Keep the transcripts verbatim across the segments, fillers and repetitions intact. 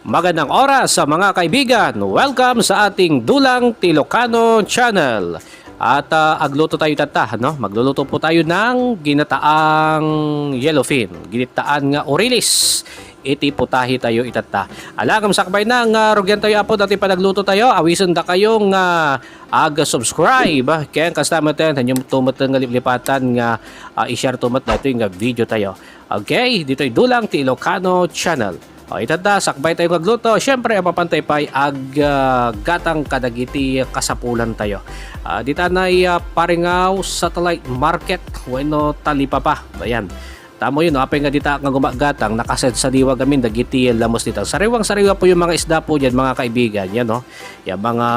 Magandang oras sa mga kaibigan. Welcome sa ating Dulang Ilocano Channel. At, ah, agluto tayo tatta, no? Magluluto po tayo ng ginataang yellowfin. Ginitaan nga orilis. Iti putahe tayo itatta. Alagam sakbay na nga rugian tayo, Apo, dati panagluto tayo. Awisen da kayo nga ag-subscribe. Kaya kasta met, hanyo to met nga liplipatan nga, ah, i-share to met datoy nga video tayo. Okay, ditoy Dulang Ilocano Channel. O, itatta, sakbay tayo nga agluto. Siyempre, apapantay pay ag, ah, gatang kadagiti kasapulan tayo. Ah, ditanay, ah, Paringaw Satellite Market, wenno Talipapa. Ayan. Tamo yun, no? Apay nga dita nga gumagatang, nakasadsadiwa gamin dagiti lamus dita. Sariwang-sariwa po yung mga isda po dyan, mga kaibigan. Yan, no? Yung mga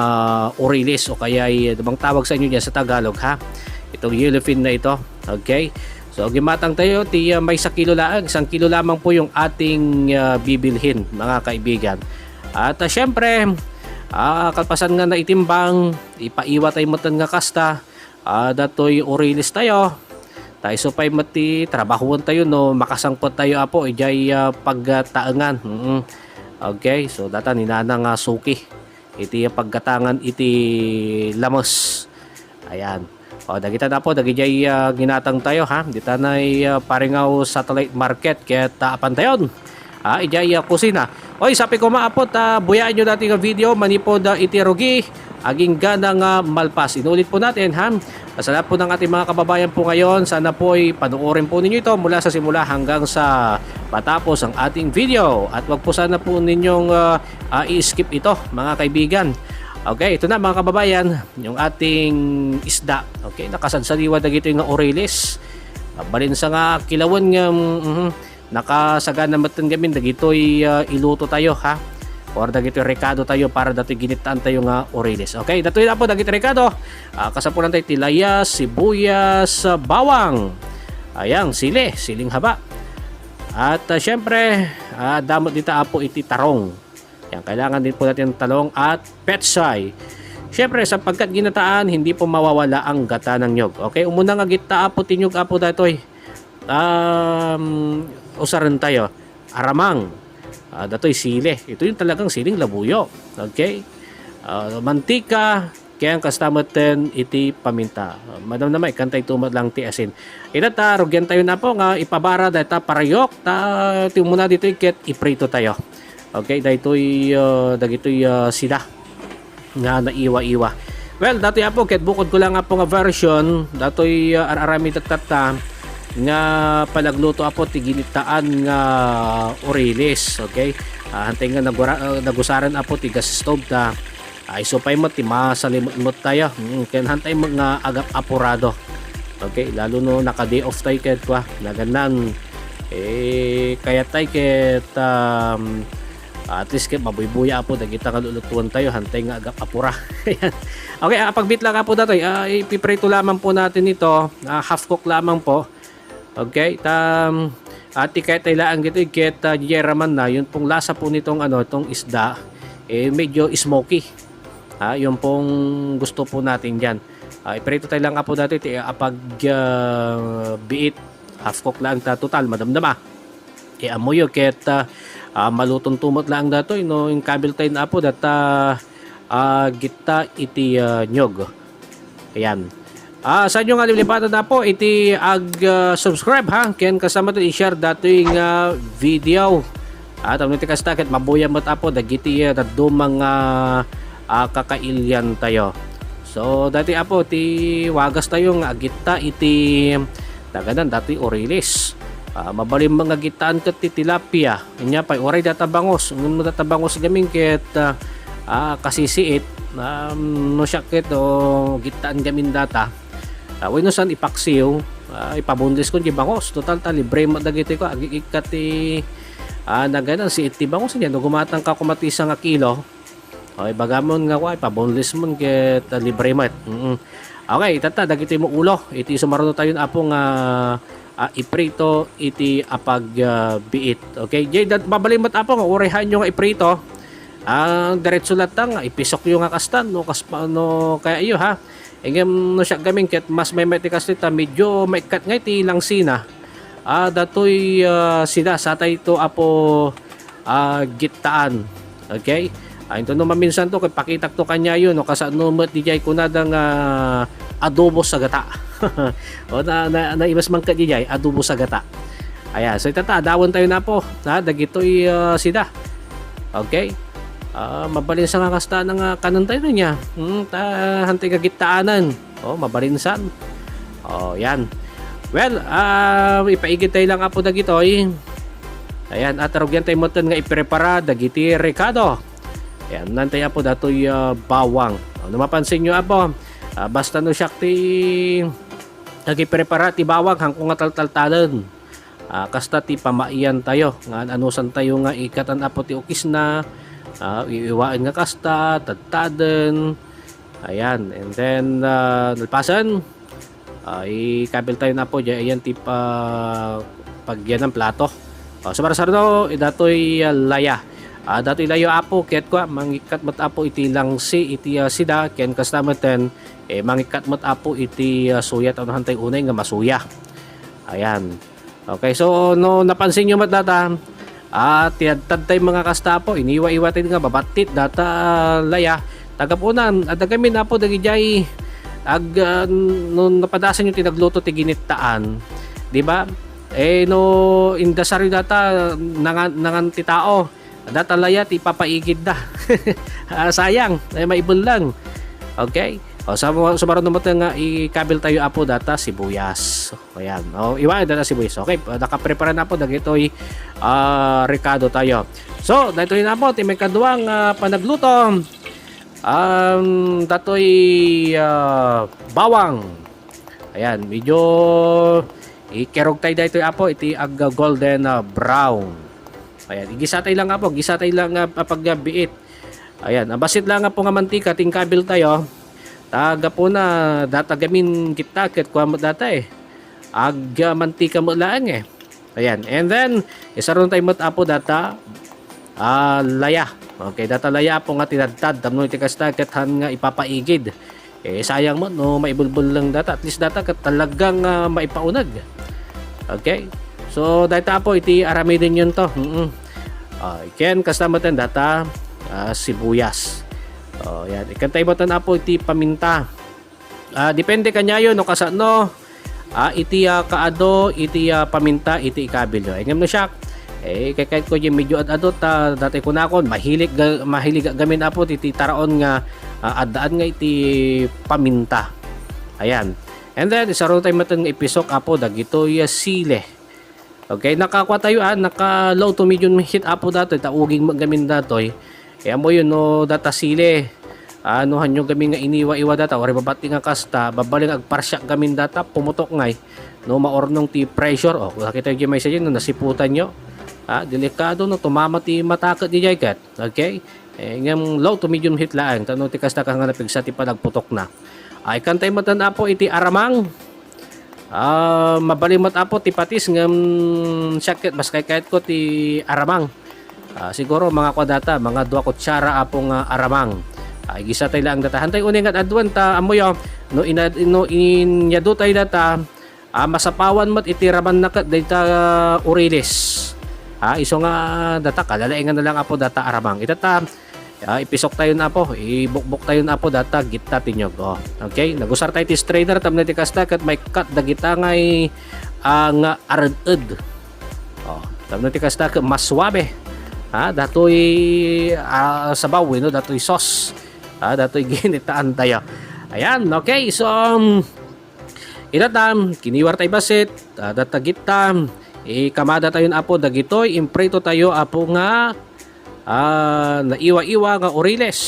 orilis o kaya y-, bang tawag sa inyo dyan sa Tagalog, ha? Itong yellowfin na ito. Okay? So, gimatang tayo, ti, ah, maysa kilo laang, isang kilo lamang po yung ating, ah, bibilhin, mga kaibigan. At, ah, syempre, ah, kalpasan nga naitimbang, ipaiwa tayo met nga kasta, ah, datoy orilis tayo. Ta isu pay met ti trabahuan tayo no makasangpet tayo, Apo, idiay, ah, pagtaengan. Mm. Okay, so data ni Nana nga suki iti paggatangan iti lames. Ayan. O, dagita na po, dagidiay, ah, ginatang tayo, ha? Ditanay, ah, Paringaw Satellite Market, ket, ah, apan tayon. Ah, idiay, ah, kusina. Oy, sapi ko, maapot, ah, buyaan nyo dati nga video, manipod, ah, iti rugi, aging gana nga malpas. Inulit po natin, ha? Sa lahat po ng ating mga kababayan po ngayon, sana po ay panoorin po ninyo ito mula sa simula hanggang sa matapos ang ating video. At wag po sana po ninyong, ah, ah, i-skip ito, mga kaibigan. Okay, ito na, mga kababayan, yung ating isda. Okay, nakasadsadiwa dagito nga orilis. Mabalin sa nga kilawan nga, mhm, nakasagana met gamin dagitoy, ah, iluto tayo, ha? Or dagitoy rekado tayo para datoy ginitaan tayo nga orilis. Okay, datoy na po dagitoy rekado. Ah, kasapulan tayo ti layas, sibuyas, ah, bawang. Ayang, sili, siling haba. At, ah, syempre, ah, damot dita, Apo, iti tarong. Yan, kailangan din po natin ng talong at pechay. Siyempre, sapagkat ginataan, hindi po mawawala ang gata ng nyog. Okay, umuna nga gitta, Apo, ti nyog, Apo, datoy. Um, usaren tayo. Aramang. Ah, datoy sili. Ito yung talagang siling labuyo. Okay? Ah, mantika, kaya ang kasta met ten iti paminta. Madam na, maikkan tayo tumat lang ti asin. Ita ta, rugian tayo na po nga ipabara dayta parayok, ta ti umuna ditoy ket iprito tayo. Okay, daytoy, ah, dagitoy, ah, sida nga naiwa-iwa. Well, datoy, Apo, ket bukod ko lang, Apo, nga version, datoy, ah, ar-arami tatta nga panagluto, Apo, ti ginitaan nga orilis, okay? Ah, hantay nga nagura-, ah, nagusaren, Apo, ti gas stove ta. Ay, isu pay met ti masalimutmut tayo. Mm, ken hantay met nga agap-apurado. Okay, lalo no naka-day off tayo ket kua, nagannan. Eh, kayat tayo ket, um, at least ket mabuybuya, Apo, dagita nga lulutuan tayo, hantay nga agap-apura. Ayan. Okay, ah, pagbit lang, Apo, datoy. Ah, ipiprito lamang po natin ito. Ah, half cook lamang po. Okay, tam, ati kaya tayo laang dito, ket, ah, didiay raman na, yun pong lasa po nitong, ano, itong isda, eh, medyo smoky. Ha, yun pong gusto po natin dyan. Ah, iprito tayo lang, Apo, dati, ti, apag, ah, biit, half cook lang ta, total, madamdama. Eh, amuyo, ket, ah, ah, maluton tumot lang datoy, no, yung kabil tayo na, Apo, data, ah, gitta iti, ah, nyog. Ayan. Ah, saan nyo nga liplipatan na po iti ag, ah, subscribe, ha? Ken kasama to i-share datoy nga video. At ano ti kasta ket mabuya met, Apo, dagiti, ah, dadduma nga, ah, kakailian tayo. So, dati, Apo, ti wagas tayo nga agitta iti naganan dati orilis. Ah, mabalin nga gittaan ket ti tilapia. Ania pay, uray data bangus. Ngem no data bangus gamin ket, ah, ah, kasisiit, um, no siak ket, o, gittaan gamin data. Ah, wenno saan ipaksiw, ah, ipaboneless kon ti bangus. Total ta libre met dagiti ko, agikkat ti, ah, naganan, siit ti bangus. Ania, no gumatang ka koma ti isa nga kilo, o, ibagamon nga, wa, ipaboneless mon ket, ah, libre met. Mm. Okay, itatta, dagiti mo ulo. Iti sumaruno tayo, Apo, nga, ah, iprito iti apag, ah, biit. Okay, jay, dat-, mabalin met, Apo, nga uray haanyo nga iprito. Ah, diretso latta nga ipisokyo nga kastan, no, kas-, no, kaya iyo, ha. Ngem no siak gamin ket mas may, may ti kastoy ta medyo maikkat nga iti langsina. Ah, datoy, ah, sida, satay to, Apo, ah, gittaan. Okay? Ay, ito no maminsan to, kay pakitak to kaniayo, no, kasano met dijay kunada nga adobo sa gata. O, na, na, naimas man ka dijay, adobo sa gata. Ayan, so itata, adawan tayo na po, ha, dagitoy, ah, sida. Okay? Ah, mabalin sa nga kasta nga kanon tayo niya. Hmm, ta, hantay kagittaanan. Oh, mabalinsan. Oh, yan. Well, ah, ipaigid tayo lang apo dagitoy. Ayan, at arugyan tayo moten nga iprepara dagiti rekado. Ayan, nantay apo datoy, ah, bawang. Oh, no mapansin nyo apo, ah, basta no siak ti agiprepara ti bawang, hangko nga taltaltalen. Ah, kasta ti pamaian tayo, nga anusan tayo nga ikatan apo ti ukisna, ah, iiwaen nga kasta, tadtaden. Ayan, and then, ah, nalpasen, ah, ikabil tayo na po, di, ayan ti pa, pagyanan plato. Ah, so, para sarno, idatoy, ah, laya. Ah, datoy layo apo, ket kwa, mangikkat met apo iti langsi, iti, ah, sida, ken kasta meten, eh, mangikkat met apo iti, ah, suya, ta unahan tayo unay nga masuya. Ayan. Okay, so no napansin nyo met data, ah, tiyadtad tay mga kasta apo, iniwa-iwa tay nga babattit data, ah, laya. Tagapunan, adda gamin apo dagijay ag, ah, no napadasan nyo ti nagluto ti ginittaan, di ba? Eh, no indasar data, nangan, nangan ti tao. Data laya ti papaigid da. Ah, sayang, ay maibellang. Okay? O, sa, sumaron mo nga ikabil tayo apo data sibuyas. Ayan. O, iwanan data sibuyas. Okay, nakaprepara na po dagitoy, ah, rekado tayo. So, daytoy na po ti may kaduang, ah, panagluto. Um, datoy, ah, bawang. Ayan, medyo ikerog tayo daytoy apo iti ag golden, ah, brown. Ayan, igisa tayo lang apo, gisa tayo lang, ah, pagbiit. Ayan, ang basit lang apo nga mantika, tingkabil tayo. Tagapuna, data gamin kita, ket kwa mo data eh. Ag, ah, mantika mo laeng eh. Ayan, and then, isaron tayo met apo data, ah, laya. Okay, data laya apo nga tinadtad, tapno iti kasta, ket han nga ipapaigid. Eh, sayang mo, no, maibulbul lang data. At least data ket talagang, ah, maipauneg. Okay? So, dayta apo, iti aramiden yun to. Mm-mm. Ah, ken kasta meten data, ah, sibuyas. Oh, yan. Ikantay mo tan apo, iti paminta. Ah, depende kaniayo, no, kasano. Ah, iti, ah, kaado, iti, ah, paminta, iti ikabil. Ay, ngem no siak, eh, kay, kay ko yung medyo ad-ado ta, dati ko nakon, mahilig ga-, mahilig gamin apo, iti taraon nga, ah, addaan nga iti paminta. Ayan. And then, isaro tayo meten nga ipisok, apo, dagitoy, ah, sile. Okay, nakakwa tayo, ah, naka low to medium heat, apo, datoy, ta uging gamin datoy. E, amo yun, no, data sile. Ah, no, hanyo gamin nga iniwa-iwa data, or ibabati nga kasta, babaling agparsiak gamin data, pumutok ngay, no, maurnong ti pressure, o, nakita yung may sadya, no, nasiputan nyo. Ah, delikado, no, tumama ti mataket di jay ket. Okay? Eh, ngem low to medium heat laeng, tano ti kasta ka nga napigsa ti panagputok na. Ay, kantay matan apo iti aramang. Ah, mabalin met apo ti patis ngem siak ket mas kaykayat ko ti aramang. Ah, siguro mga kua data, mga dua kutsara apo nga aramang. Ah, igisa tay laeng data. Hantay unay nga ad-aduan ta, ammoyo, no ina-, no inyadu tay data, ah, masapawan met iti ramanna ket dayta, ah, urilis. Ah, isu nga data, kalalaingan na lang apo data aramang. Itata, ah, ipisok tayo na apo, ibukbok tayo na apo data gitta ti niyog. Oh, okay, nagusar tayo ti strainer, tapno ti kasta ket maikkat dagita ngay, ah, nga ared-ed. Oh, tapno ti kasta ket mas suabe. Ha, datoy, ah, sabaw, no, datoy sauce. Ha, datoy ginitaan tayo. Ayan, okay, so, um, Ita ta, kiniwar tay basit, ah, data gitta, ikamada tayon apo dagitoy, imprito tayo apo nga, ah, naiwa-iwa nga uriles.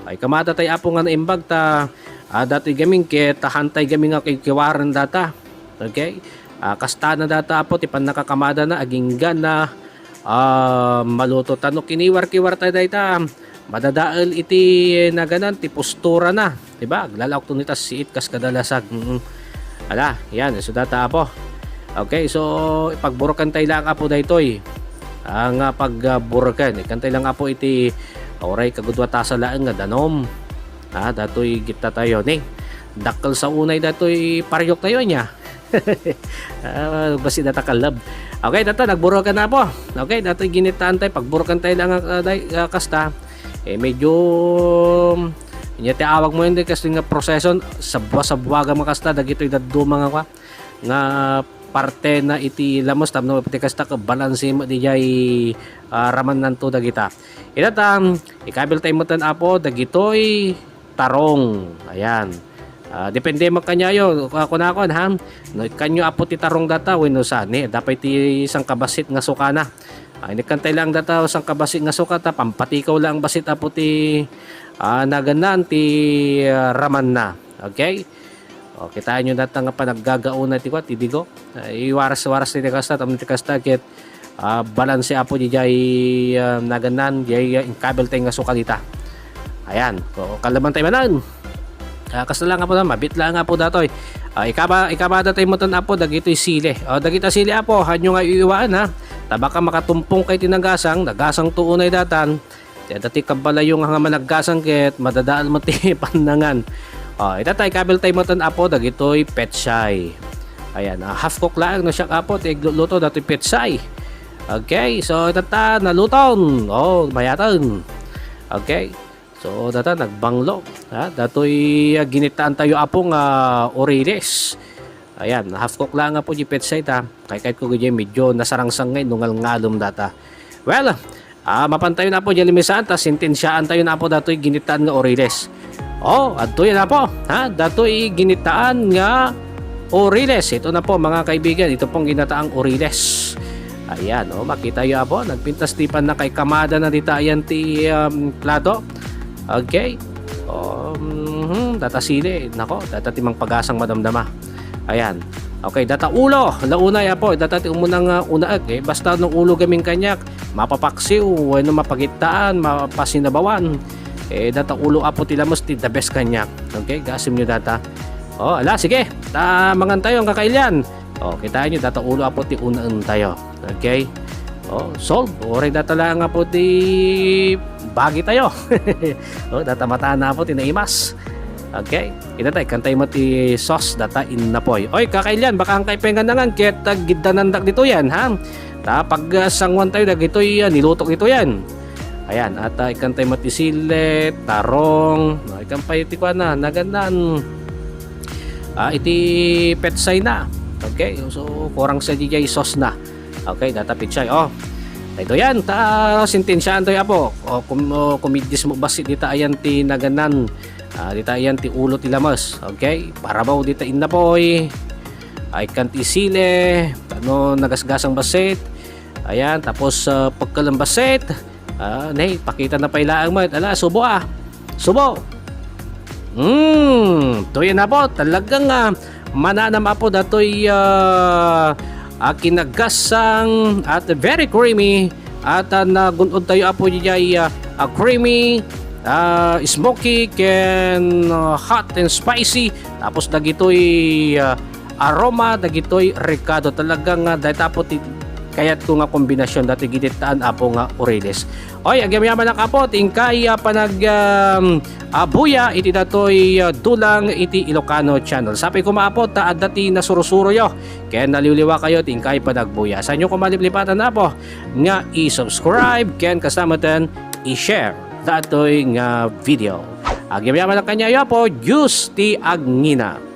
Ay, kamada tay apo nga naimbag ta, ah, datoy gamin ket, ta hantay gamin nga kikiwaren data. Okay? Ah, kasta na data apo, ti pannakakamada na, agingga na, ah, maluto. Ta no kiniwar-kiwar tayo dayta, madadael iti naganan ti postura na, di ba? Aglalaok to ni ta siit kas kadalasag. Mm. Ala, yan, isu data apo. Okay, so ipagburukan tayo lang apo daytoy. Ah, nga pagburukan, ikantay lang apo iti, oray kagudua tasa laeng nga danom. Ah, datoy gitta tayo ni. Dakkel sa unay datoy pariyok tayo niya. Ah, basi data kalab. Okay, data, nagburukan na, Apo. Okay, data, ginitaantayo, pagburukantayo lang, ah, day-, ah, kasta. Eh, medyo, nya ti awagmo yun, di, kasi nga proseso, sabwa-sabwagan mo kasta, dagitoy dadduma nga kwa, nga parte na iti lamus, tapno ti kasta, kabalanse mo, di jay, ah, ramannanto dagita. Ita ta, ikabiltayo metten, Apo, dagitoy tarong. Ayan. Ah, depende man kaniayo, ah, kunakon, ha? No, ikkanyo, Apo, ti tarong data, wenno saan, eh, dapay ti sangkabassit nga sukana. Ah, inikkantay lang data, sangkabassit nga suka, ta pampatikaw lang bassit, Apo, ti, ah, naganna, ti, ah, ramanna. Okay? O, kitaenyo data nga panaggagauna ti kwa, ti digo. Ah, iwaras-waras ti kasta, tapno ti kasta, ket, ah, balanse, Apo, di jay, ah, naganna, jay, ah, inkabiltayo nga suka dita. Ayan, o, kalabantayo manen. Ah, kasta lang, Apo, na, mabit lang, Apo, datoy. Ah, ikaba-, ikabadantayo metten, Apo, dagitoy sili. O, dagita sili, Apo, hanyo nga iiwaan, ha? Ta baka makatumpongkayo ti nagasang, nagasangto unay datan. Ti adda ti kabalayonga nga managgasang ket madadael met ti pannangan. O, ita ta, ikabiltayo metten, Apo, dagitoy petsay. Ayan, ah, half cook laeng no siak, Apo, ti igluluto datoy petsay. Okay, so ita ta, naluton. O, mayaten. Okay. So, data, nagbanglo. Ha? Datoy, ah, ginitaantayo, Apo, nga oriles. Ayan, half cook lang, Apo, di petsay ta. Kaykayatko gayam medyo nasarangsang nga inungal ngalem data. Well, ah, mapantayo na, Apo, di limisan, ta sentensiaantayo na, Apo, datoy ginitaan nga oriles. O, adtoy na, Apo, ha? Datoy ginitaan nga oriles. Ito na po, mga kaibigan, ito pong ginataang oriles. Ayan, o, makitayo, Apo, nagpintas ti pannakaikamada na dita ayan ti, um, plato. Okay? O, mhm, data sili, nako, data ti mangpagasang madamdama. Ayan. Okay, data ulo, launay, Apo, data ti umuna nga unaek, eh, basta no ulo gamin kaniak, mapapaksiw, wenno mapagittaan, mapasinabawan, eh, data ulo, Apo, ti lamus ti the best kaniak. Okay, gaasimyo data. O, ala, sige, ta mangantayo, ang kakailian. O, kitaenyo, data ulo, Apo, ti unaentayo. Okay? O, solve. Uray data lang, Apo, ti bagitayo. O, data mataenna, Apo, ti naimas. Okay? Ita ta, ikkantayo met ti sauce, data innapoy. Oy, kakailian, baka angkay pengganangan, ket, ah, giddanandak ditoyen, ha? Ta, pag, ah, sanguantayo, dagitoy, ah, nilutok ditoyen. Ayan, at, ah, ikkantayo met ti sili, tarong, no, ikkan pay ti kuana, naganna, ah, iti petsay na. Okay, so, kurang sa di jay sauce na. Okay, data petsay, o. Daytoyen, ta sentensiaantoy, Apo. O, kum-, o, kumiddis mo bassit dita ayan ti naganna, ah, dita ayan ti ulo ti lamus. Okay, parabaw dita innapoy. Ay, ikkan ti sili, tapno nagasgasang bassit. Ayan, tapos, ah, pekkelem bassit. Ah, ne, pakitana pay laeng met. Ala, subo, ah. Subo. Hmm, daytoyen, Apo, talagang, ah, mananam, Apo, datoy, ah, ah, kinagasang at very creamy. At, ah, nagun-odtayo, Apo, diay, ah, ah, creamy, ah, smoky, ken, ah, hot and spicy. Tapos dagitoy, ah, aroma, dagitoy rekado. Talagang, ah, dayta, Apo, ti kayatko nga kombinasion datoy ginitaan, Apo, nga oriles. Oy, agyamyamanak, Apo, ti inkay, ah, panag, um, ah, buya iti datoy, ah, dulang iti Ilocano Channel. Sapay koma, Apo, ta adda ti nasursuroyo ken naliwliwakayo ti inkay panagbuya. Saanyo koma liplipatan, Apo, nga i-subscribe ken kasta metten i-share datoy nga video. Agyamyamanak kaniayo, Apo, Dios ti agngina.